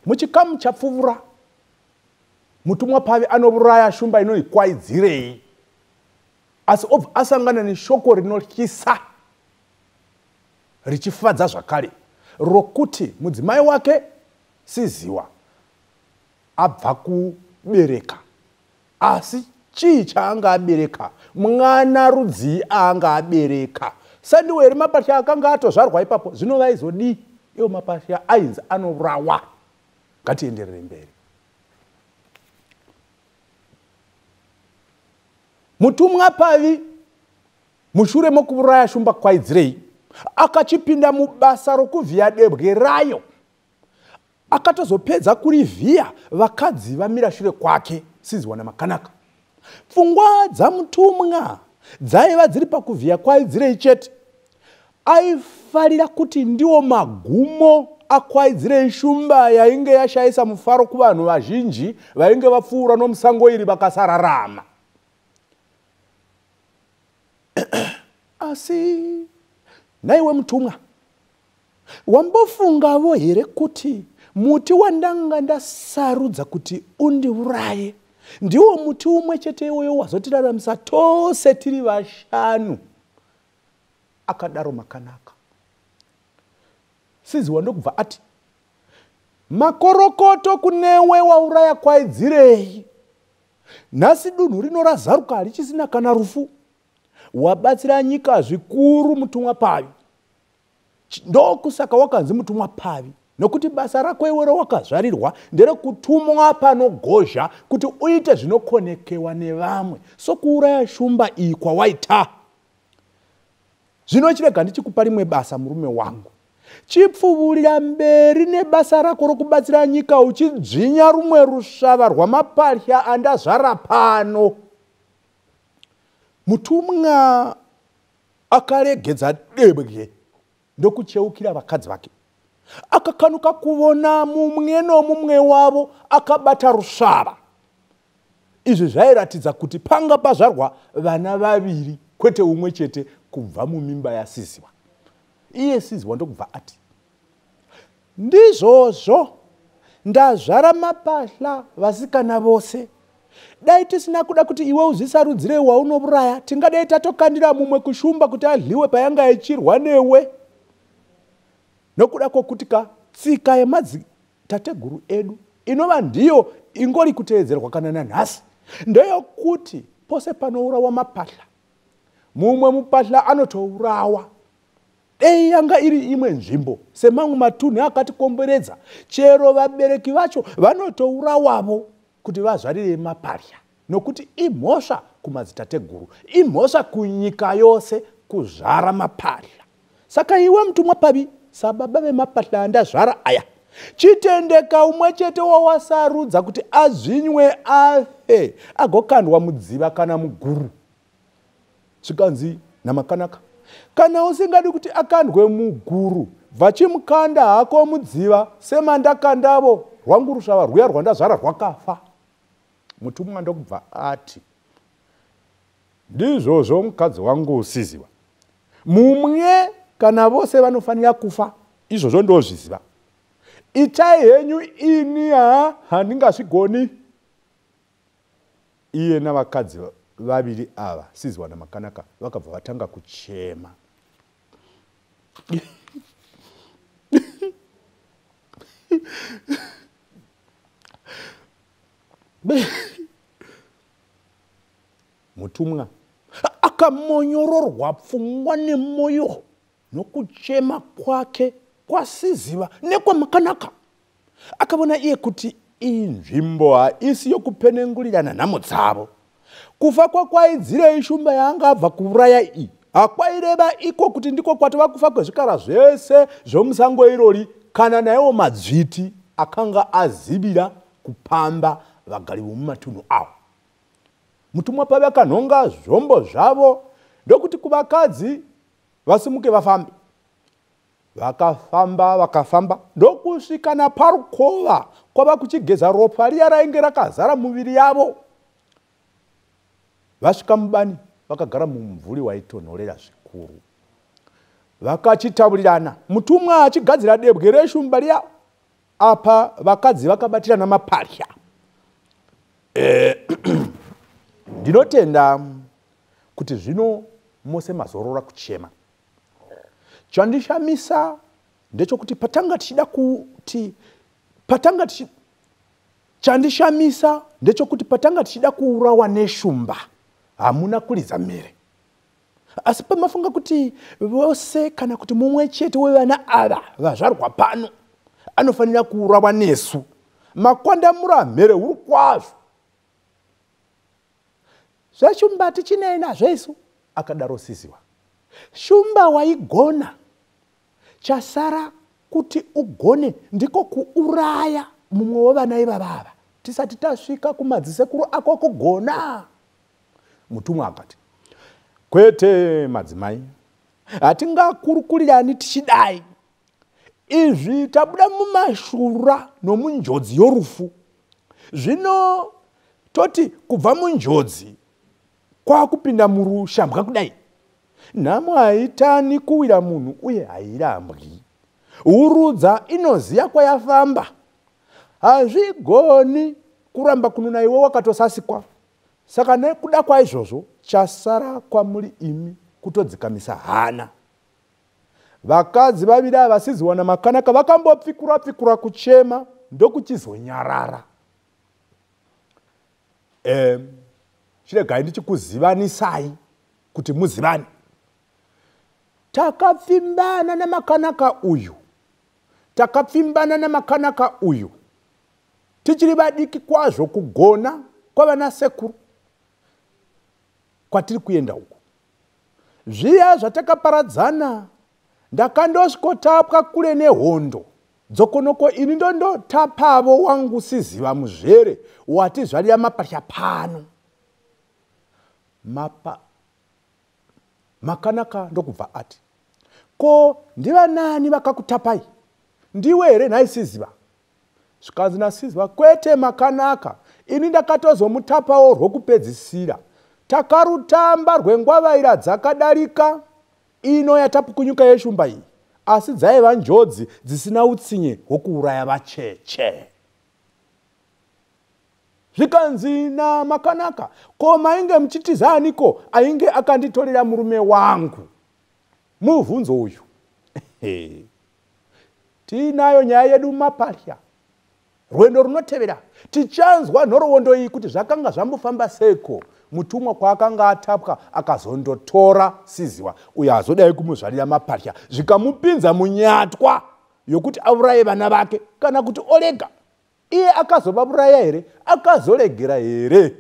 Muchikamu chapfuvura, mutumwa Pavi anovuraya shumba inoikwaidzirei, asi obva asangana neshoko rinotyisa richifadza zvakare rokuti mudzimai wake Siziwa abva kubereka. Asi chii chaanga abereka? Mwana rudzii aanga abereka? Sandiwo here mapatya akanga atozvarwa ipapo? Zvino vaizodii? Iwo mapatya ainzi anourawa. Ngatienderere mberi. Mutumwa Pavi mushure mokuuraya shumba Kwaidzirei akachipinda mubasa rokuvhiya debwe rayo. Akatozopedza kurivhiya vakadzi vamira shure kwake Siziwa naMakanaka. Pfungwa dzaMutumwa dzaiva dziri pakuvhiya Kwaidzirei chete. Aifarira kuti ndiwo magumo aKwaidzirei shumba yainge yashaisa mufaro kuvanhu vazhinji vainge vapfuura nomusango iri vakasararama. Asi nhaiwe Mutumwa, Wambofungavo here kuti muti wandanga ndasarudza kuti undiuraye ndiwo muti umwe chete iwoyo wazotiraramisa tose tiri vashanu? Akadaro Makanaka. Siziwa ndokubva ati, Makorokoto kunewe wauraya Kwaidzirei. Nhasi dunhu rino razaruka harichisina kana rufu. Wabatsira nyika zvikuru mutumwa Pavi. Ndokusaka wakanzi mutumwa Pavi, nokuti basa rako iwe rawakazvarirwa nderekutumwa panogozha kuti uite zvinokonekewa nevamwe, sokuuraya shumba iyi kwawaita. Zvino chirega ndichikupa rimwe basa, murume wangu. Chipfuvurira mberi nebasa rako rokubatsira nyika uchidzvinya rumwe rusvava rwamapatya andazvara pano. Mutumwa akaregedza debwe ndokucheukira vakadzi vake. Akakanuka kuvona mumwe nomumwe wavo akabata rusvava. Izvi zvairatidza kuti panga pazvarwa vana vaviri kwete umwe chete kubva mumimba yaSiziwa. Iye Siziwa ndokubva ati, Ndizvozvo, ndazvara mapahla vasikana vose. Dai tisina kuda kuti iwe uzvisarudzire waunouraya, tingadai tatokandira mumwe kushumba kuti adliwe payanga ichirwa newe. Nokuda kwokuti ka tsika yemadzitateguru edu inova ndiyo ingori kuteedzerwa kana nanhasi ndeyokuti pose panourawa mapahla, mumwe mupahla anotourawa. Dei yanga iri imwe nzvimbo semamwe matunhu akatikomberedza, chero vabereki vacho vanotourawavo kuti vazvarire maparya nokuti imhosva kumadzitateguru, imhosva kunyika yose kuzvara mapahla. Saka iwe mutumwa Pavi, sababa vemapahla andazvara aya, chitendeka umwe chete wawasarudza kuti azvinywe afe agokandwa mudziva kana muguru. Zvikanzi naMakanaka, kana usingadi kuti akandwe muguru, bvachimukanda hako mudziva semandakandavo rwangu rusvava rwuya rwandazvara rwakafa. Mutumwa ndokubva ati, ndizvozvo mukadzi wangu usiziva, mumwe kana vose vanofanira kufa, izvozvo ndozviziva. Itai henyu ini ha handingazvigoni. Iye navakadzi vaviri ava, Siziwa naMakanaka, vakabva vatanga kuchema. Mutumwa akamonyororwa pfungwa nemoyo nokuchema kwake kwaSiziva nekwaMakanaka. Akavona iye kuti iyi nzvimbo haisi yokupenengurirana nhamo dzavo. Kufa kwakwaidzirei shumba yaanga abva kuuraya iyi hakwaireva iko kuti ndiko kwatova kufa kwezvikara zvese zvomusango irori kana naiwo madzviti akanga azivira kupamba vagari vomumatunhu awo. Mutumwa pave akanhonga zvombo zvavo ndokuti kuvakadzi vasimuke vafambe. Vakafamba vakafamba ndokusvika naparukova kwava kuchigeza ropa riya rainge rakazara muviri yavo. Vasvika mubani vakagara mumumvuri waitonhorera zvikuru. Vakachitaurirana mutumwa achigadzira debwe reshumba riya. Apa vakadzi vakabatirana mapahla. Ndinotenda kuti zvino mose mazorora kuchema. Chandishamisa ndechokuti patanga tichida kuti patanga tichi Chandishamisa ndechokuti patanga tichida kuurawa neshumba hamuna kuridza mhere. Asi pamafunga kuti vose kana kuti mumwe chete wevana ava vazvarwa pano anofanira kuurawa nesu, makwandamura mhere huru kwazvo. Zveshumba tichinei nazvo isu, akadaro Siziwa. Shumba waigona, chasara kuti ugone ndiko kuuraya mumwe wevana ivava ava tisati tasvika kumadzisekuru ako kugona. Mutumwa akati, kwete madzimai, hatingakurukurirani tichidai. Izvi tabuda mumashura nomunjodzi yorufu. Zvino toti kubva munjodzi kwakupinda murushambwa kudai. Nhamo haitani kuwira munhu uye hairambwi. Hurudza inoziya kwayafamba. Hazvigoni kuramba kununa iwe wakatosasikwa. Saka nekuda kwaizvozvo chasara kwamuri imi kutodzikamisa hana. Vakadzi vaviri ava Siziwa naMakanaka vakambopfikura pfikura kuchema ndokuchizonyarara. Chiregai ndichikuzivanisai kuti muzivane. Takapfimbana naMakanaka uyu. Takapfimbana naMakanaka uyu tichiri vadiki kwazvo kugona kwavana sekuru kwatiri kuenda uku. Zviya zvatakaparadzana ndakandosvikotapwa kure nehondo dzokonoko ini ndondotapavo wangu Siziva muzvere watizvarira mapatya pano. Mapa Makanaka ndokubva ati, ko ndivanani vakakutapai? Ndiwe here nhai Siziva? Zvikanzi naSiziva, kwete Makanaka, ini ndakatozomutapawo rwokupedzisira. Takarutamba rwengwavaira dzakadarika ino yatapukunyuka yeshumba iyi, asi dzaiva njodzi dzisina utsinye hwokuuraya vacheche. Zvikanzi naMakanaka, ko mainge muchitiza aniko ainge akanditorera murume wangu? Mubvunzo uyu. Tiinayo nyaya yedu mumapahla. Rwendo runotevera tichanzwa nhorowondo iyi kuti zvakanga zvambofamba seiko mutumwa kwaakanga atapwa akazondotora Siziwa uyo azodai kumuzvarira mapahla zvikamupinza munyatwa yokuti auraye vana vake kana kuti orega. Iye akazovauraya here? Akazoregera here?